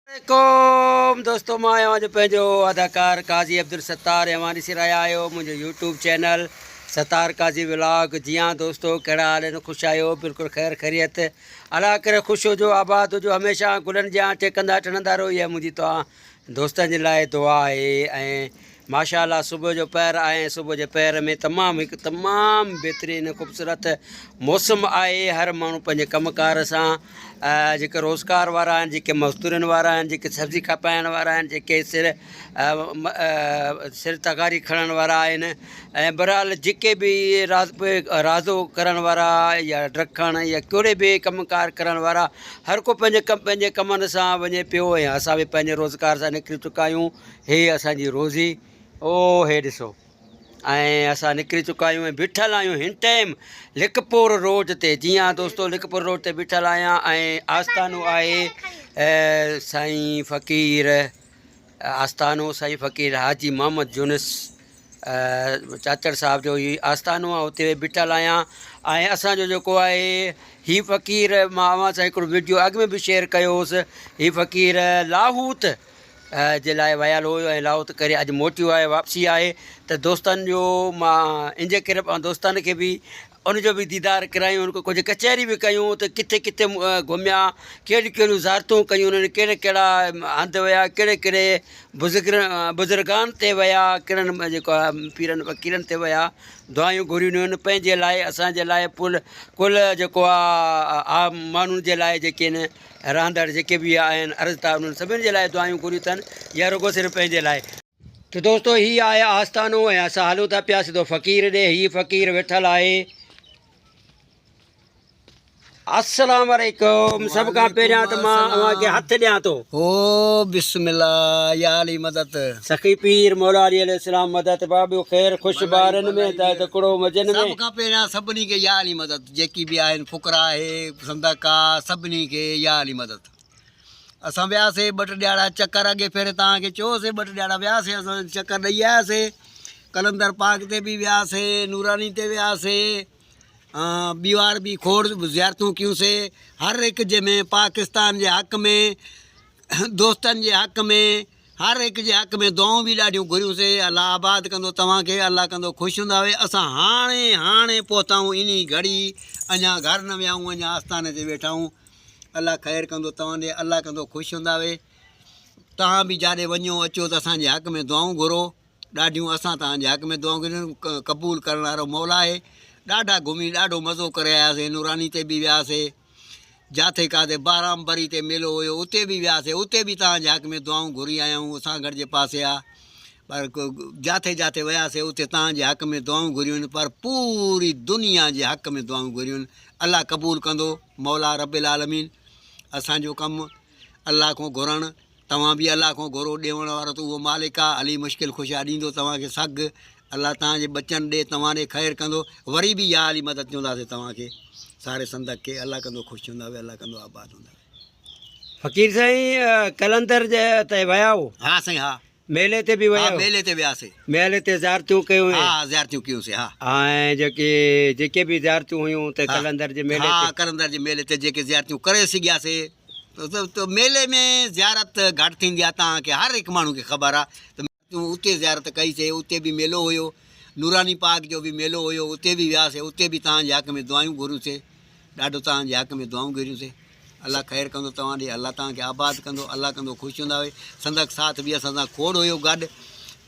عليڪم دوستو مان آهيان اوهان جو پنهنجو اداڪار قاضي عبدالستار ۽ اوهان ڏسي رهيا آهيو منهنجو YouTube channel Sattar Qazi vlog جي ها دوستو ڪهڙا حال آهن خوش آهيو بلڪل خير خيريت الله ڪري خوش هجو آباد هجو هميشه گلن جيان ٽهڪندا ٽڙندا رهو اها منهنجي توهان دوستن جي لاء دعا آهي ۽ ماشاء الله صبح جو پهر آهي ۽ صبح جي پهر ۾ تمام هڪ تمام بهترين خوبصورت موسم آهي هر ماڻهو پنهنجي ڪم ڪار سان جيڪي روزگار وارا آهن جيڪي مزدورين وارا آهن جيڪي سبزي کپائڻ وارا آهن جيڪي سر سر تغاري کڻڻ وارا آهن ۽ بهرحال جيڪي به راز رازو ڪرڻ وارا يا ڊکڻ يا ڪهڙي به ڪم ڪار ڪرڻ وارا هر ڪو پنهنجي ڪم پنهنجي ڪمن سان وڃي پيو ۽ اسان به پنهنجي روزگار سان نڪري چڪا آهيون هي اسان جي روزي او هي ڏسو ۽ اسان نڪري چڪا آهيون ۽ بيٺل آهيون هن ٽائيم لکپور روڊ تي جي ها دوستو لکپور روڊ تي بيٺل آهيان ۽ آستانو آهي سائين فقير آستانو سائين فقير حاجي محمد يونس چاچڙ صاحب جو هي آستانو آهي اتي بيٺل آهيان ۽ اسانجو جيڪو آهي هي فقير مان اوهان سان هڪڙو ويڊيو اڳ ۾ به شيئر ڪيو هوس هي فقير لاهوت جي لاء ويل هو ۽ لاهوت ڪري اڄ موٽيو آهي واپسي آهي ته دوستن جو مان ان جي ڪري دوستن کي به ان جو به ديدار ڪرايون ان کان ڪجهه ڪچهري به ڪيون ته ڪٿي ڪٿي گهميا ڪهڙيون ڪهڙيون زيارتون ڪيون انهن ڪهڙا ڪهڙا هنڌ ويا ڪهڙي ڪهڙي بزرگ بزرگان تي ويا ڪهڙن جيڪو آهي پيرن فقيرن تي ويا دعايون گهريون انهن پنهنجي لاء اسان جي لاء پل ڪل جيڪو آهي عام ماڻهن جي لاء جيڪي آهن رهندڙ جيڪي به آهن عرض ٿا انهن سڀني جي لاء دعايون گهريون اٿن يا رڳو صرف پنهنجي لاء. ته دوستو هي آهي آستانو ۽ اسان هلون ٿا پيا سڌو فقير ڏي هي فقير ويٺل آهي. السلام عليڪم سڀ کان پهريان ته مان اوهان کي هٿ ڏيان ٿو. او بسم الله يا علي مدد. سخي پير مولا علي عليه السلام مدد بابو خير خوش بارن ۾ ته تڪڙو مجن ۾. سڀ کان پهريان سڀني کي يا علي مدد. جيڪي به آهن فقراء آهي صندق آ سڀني کي يا علي مدد اسان وياسي ٻه ٽي ڏياڙا چڪر اڳي ڦيري توهان کي چيوسي ٻه ٽي ڏياڙا وياسي اسان چڪر ڏئي آياسي قلندر پاڪ تي به وياسي نوراني تي وياسي ٻي وار به کوڙ زيارتون ڪيونسي هر هڪ جنهن ۾ پاڪستان جي حق ۾ دوستن جي حق ۾ هر هڪ جي حق ۾ دعائون به ڏاڍيون گهريون سي الله آباد ڪندو توهان کي الله ڪندو خوش هوندا وي اسان هاڻي هاڻي پهتا آهيون انهي گهڙي اڃا گهر نه ويا آهيون اڃا آستاني تي ويٺا آهيون الله خير ڪندو توهان ڏي الله ڪندو خوش هوندا وي توهان به جاڏي وڃو اچو ته اسان جي حق ۾ دعائون گهرو ڏاڍيون اسان توهان جي حق ۾ دعائون گهريون قبول ڪرڻ وارو مولا آهي ڏاڍا گهمي ڏاڍو مزو ڪري آياسي نوراني تي به وياسي جاٿي ڪاٿي بهرام بري تي ميلو هيو اتي به وياسي اتي به توهان جي حق ۾ دعائون گهري آيا آهيون سانگهڙ جي پاسي آ پر جاٿي جاٿي وياسي اتي توهان جي حق ۾ دعائون گهريون آهن پر پوري دنيا جي حق ۾ دعائون گهريون آهن الله قبول ڪندو مولا رب العالمين اسان جو ڪم الله کان گهرڻ توهان به الله کان گهرو، ڏيوڻ وارو ته اهو مالڪ آ، علي مشڪل ڪشا ڏيندو توهان کي سگهه، الله توهان جي ٻچن ڏي توهان ڏي خير ڪندو، وري به يا علي مدد چونداسين توهان کي ساري سندڪ کي، الله ڪندو خوش هوندا وي الله ڪندو آباد هوندا وي. فقير سائين قلندر جي تي ويا هو؟ ها سائين ها. ميلي تي به ويا ها ميلي تي وياسي. ميلي تي زيارتون ڪيون ها ها زيارتيون ڪيون سي ها. ۽ جيڪي جيڪي به زيارتون هيون ته قلندر جي ميلي تي. ها قلندر جي ميلي تي جيڪي زيارتيون ڪري سگهياسي ته ميلي ۾ زيارت گهٽ ٿيندي آهي توهان کي هر هڪ ماڻهو کي خبر آهي ته اتي زيارت ڪئي سي اتي به ميلو هيو نوراني پاڪ جو به ميلو هيو اتي به وياسي اتي به توهان جي حق ۾ دعائون گهريون سي ڏاڍو توهان جي حق ۾ دعائون گهريون سي الله خير ڪندو توهان ڏي الله توهان کي آباد ڪندو الله ڪندو خوش هوندا وي سندڪ ساٿ به اسان سان کوڙ هيو گڏ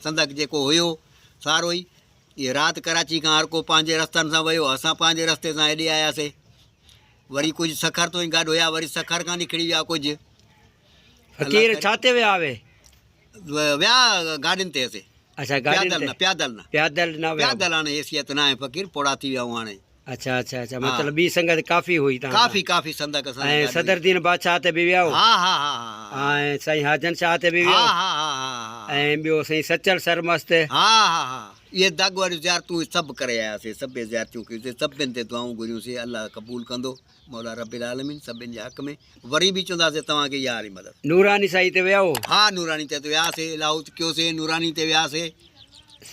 سندڪ جيڪو هيو سارو ئي رات ڪراچي کان هر ڪو پنهنجي رستن سان ويو اسان پنهنجي رستي سان هيڏي آياسي وري ڪجهه سکر تائين گڏ هيا وري سکر کان نکڙي ويا ڪجهه. فقير ڇا تي ويا اوي؟ ويا گاڏين تي اسي. اڇا گاڏين پيادل تي. نه پيادل نه. پيادل نه ويا. پيادل هاڻي حيثيت نه آهي فقير پوڙها ٿي ويا آهيون هاڻي. اڇا اڇا اڇا مطلب ٻي سنگت ڪافي هئي تان. ڪافي ڪافي سندڪ اسان ۽ صدر الدين بادشاهه تي به ويا هو. ها ها ها ها. ۽ سائين حاجن شاهه تي به ويا ها ها ها ها. ۽ ٻيو سائين سچل سرمست. ها ها ها. اهي دڳ واريون زيارتون سڀ ڪري آياسين، سڀئي زيارتيون ڪيون سين، سڀن تي دعائون گهريون سين، الله قبول ڪندو، مولا رب العالمين سڀن جي حق ۾، وري به چونداسين توهان کي يا علي مدد. نوراني سائين تي ويا هو؟ ها نوراني تي وياسين، لاهوت ڪيوسين، نوراني تي وياسين.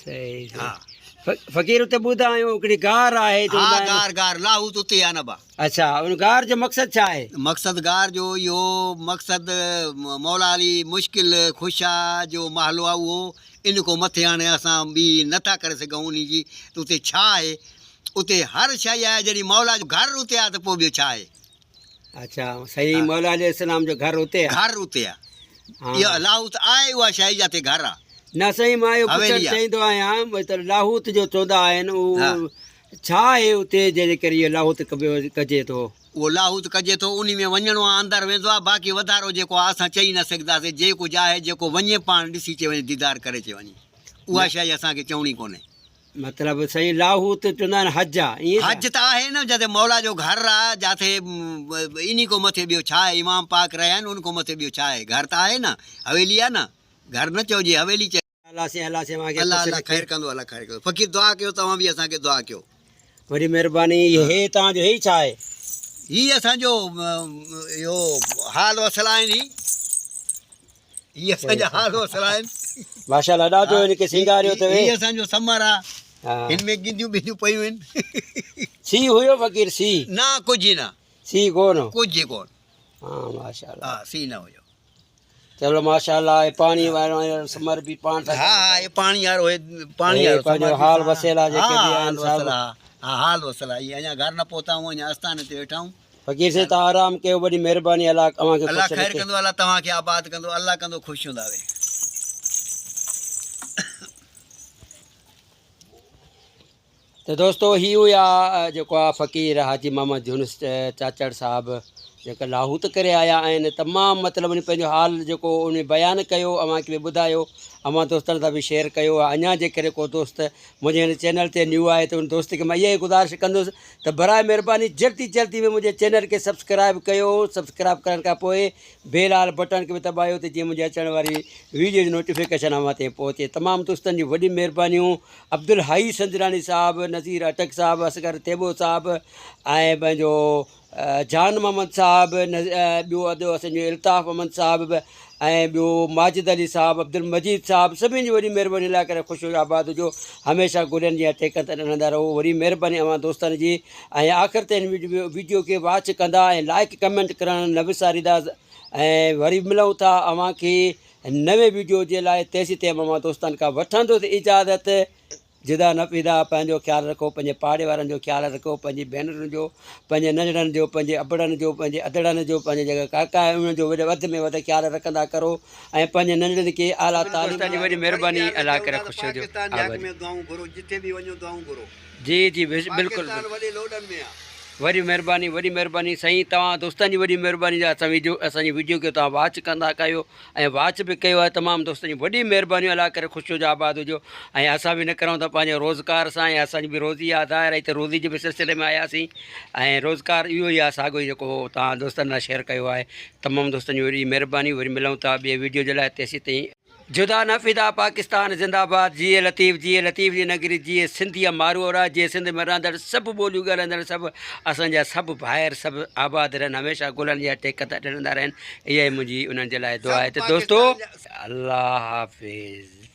صحيح صحيح. فقير اتي ٻڌا آهيون هڪڙي غار آهي ها غار غار لاهوت اتي آ نه با. اڇا ان غار جو مقصد ڇا آهي؟ مقصد غار جو اهو مقصد مولا علي مشڪل خوشا جو محلو آ اهو ان کان مٿي هاڻي اسان ٻي نه ٿا ڪري سگهون انهي جي ته اتي ڇا آهي اتي هر شيء آهي جڏهن مولا جو گهر اتي آ ته پوء ٻيو ڇا آهي. اڇا سائين مولا عليه السلام جو گهر اتي آ. گهر اتي آ. اها لاهوت آهي اها شيء جاتي گهر آ. نه سائين مان اهو پڇڻ چاهيندو آهيان مطلب لاهوت جو چوندا آهن اهو ڇا آهي اتي جنهن جي ڪري اهو لاهوت ڪجي ٿو. اهو لاهوت ڪجي ٿو انهي ۾ وڃڻو آ اندر ويندو آ باقي وڌارو جيڪو آ اسان چئي نه سگهنداسين جي ڪجهه آهي جيڪو وڃي پاڻ ڏسي چي وڃي ديدار ڪري چي وڃي اها شيء اسان کي چوڻي ڪونهي. مطلب سائين لاهوت چوندا آهن حج آ ائين حج ته آهي نه جتي مولا جو گهر آ جاٿي انهي کان مٿي ٻيو ڇا آهي امام پاڪ رهيا آهن ان کان مٿي ٻيو ڇا آهي گهر ته آهي نه حويلي آ نه گهر نه چئجي حويلي چئجي. الله سائين الله سائين اوهان کي الله الله خير ڪندو الله خير ڪندو فقير دعا ڪيو توهان به اسان کي دعا ڪيو. وڏي مهرباني هي توهان جو هي ڇا آهي. هي اسان جو اهو حال وصل آهن هي هي اسان جا حال وصل آهن. ماشاءالله ڏاڍو هن کي سينگاريو اٿو. هي اسان جو سمر آ هن ۾ گنديون بنديون پيون آهن. سي هيو فقير سي. نه ڪجهه نه. سي ڪون هو. ڪجهه ڪون. ها ماشاءالله. ها سي نه هيو. چلو ماشاءالله هي پاڻي وارو سمر به پاڻ سان ها ها هي پاڻي وارو هي پاڻي وارو پنهنجو حال وسيلا جيڪي به آهن سڀ ها حال وسيلا هي اڃا گهر نه پهتا آهيون اڃا استاني تي ويٺا آهيون. فقير سائين توهان آرام ڪيو وڏي مهرباني الله اوهان کي خوش رکي. الله خير ڪندو الله توهان کي آباد ڪندو الله ڪندو خوش هوندا وي. ته دوستو هي هيا جيڪو آ فقير حاجي محمد يونس چاچڙ صاحب جيڪا لاهوت ڪري آيا آهن تمام مطلب ان پنهنجو حال جيڪو ان بيان ڪيو اوهان کي به ٻڌايو اوهان دوستن سان به شيئر ڪيو اڃا جيڪڏهن ڪو دوست منهنجي هن چينل تي نيو آهي ته ان دوست کي مان اها ئي گذارش ڪندس ته براء مهرباني جلدي جلدي ۾ منهنجي چينل کي سبسڪرائب ڪيو سبسڪرائب ڪرڻ کان پوء بيل آل بٽڻ کي به دٻايو ته جيئن منهنجي اچڻ واري ويڊيو جي نوٽيفڪيشن اوهان تائين پهچي تمام دوستن جون وڏيون مهربانيون عبدالحئي سنجراڻي صاحب نذير اٽڪ صاحب اصغر ٿيٻو صاحب ۽ پنهنجو جان محمد صاحب ٻيو ادو اسان جو الطاف احمد صاحب به ۽ ٻيو ماجد علي صاحب عبدالمجيد صاحب سڀني جي وڏي مهرباني الله ڪري خوش آباد هجو هميشه گلن جي ٽيڪن تي رهندا رهو وڏي مهرباني اوهان دوستن جي ۽ آخر تائين ويڊيو کي واچ ڪندا ۽ لائڪ ڪمينٽ ڪرڻ نه وساريندا ۽ وري ملون ٿا اوهان کي نوين ويڊيو جي لاء تيسيتائين اوهان دوستن کان وٺندس اجازت جدا نه پيدا پنهنجو خيال رکو پنهنجي پاڙي وارن جو خيال رکو پنهنجي ڀينرن جو پنهنجي ننڍڙن جو پنهنجي ابڙن جو پنهنجي ادڙن جو پنهنجي جيڪا ڪاڪا آهن انهن جو وڌ ۾ وڌ خيال رکندا ڪرو ۽ پنهنجي ننڍڙن کي اعليٰ تعليم دوستن جي وڏي مهرباني الله ڪري خوش هجو جي جي بلڪل وڏي مهرباني وڏي مهرباني سائين توهان دوستن جي وڏي مهرباني جو اسان ويڊيو اسان جي ويڊيو کي توهان واچ ڪندا ڪيو ۽ واچ به ڪيو آهي تمام دوستن جي وڏي مهرباني الله ڪري خوش هجو آباد هجو ۽ اسان به نڪرون ٿا پنهنجي روزگار سان ۽ اسان جي به روزي آهي ظاهر آهي ته روزي جي به سلسلي ۾ آياسين ۽ روزگار اهو ئي آهي ساڳو ئي جيڪو توهان دوستن سان شيئر ڪيو آهي تمام دوستن جي وڏي مهرباني وري ملون ٿا ٻي ويڊيو جي لاء تيسين تائين جدا نه فدا پاڪستان زنده باد جيئي لطيف جيئي لطيف جي نگري جيئي سنڌي ماروئڙا جيئي سنڌ ۾ رهندڙ سڀ ٻوليون ڳالهائيندڙ سڀ اسان جا سڀ ڀائر سڀ آباد رهن هميشه گلن جا ٽيڪ تي ٽڙندا رهن اها ئي منهنجي انهن جي لاء دعا آهي ته دوستو الله حافظ.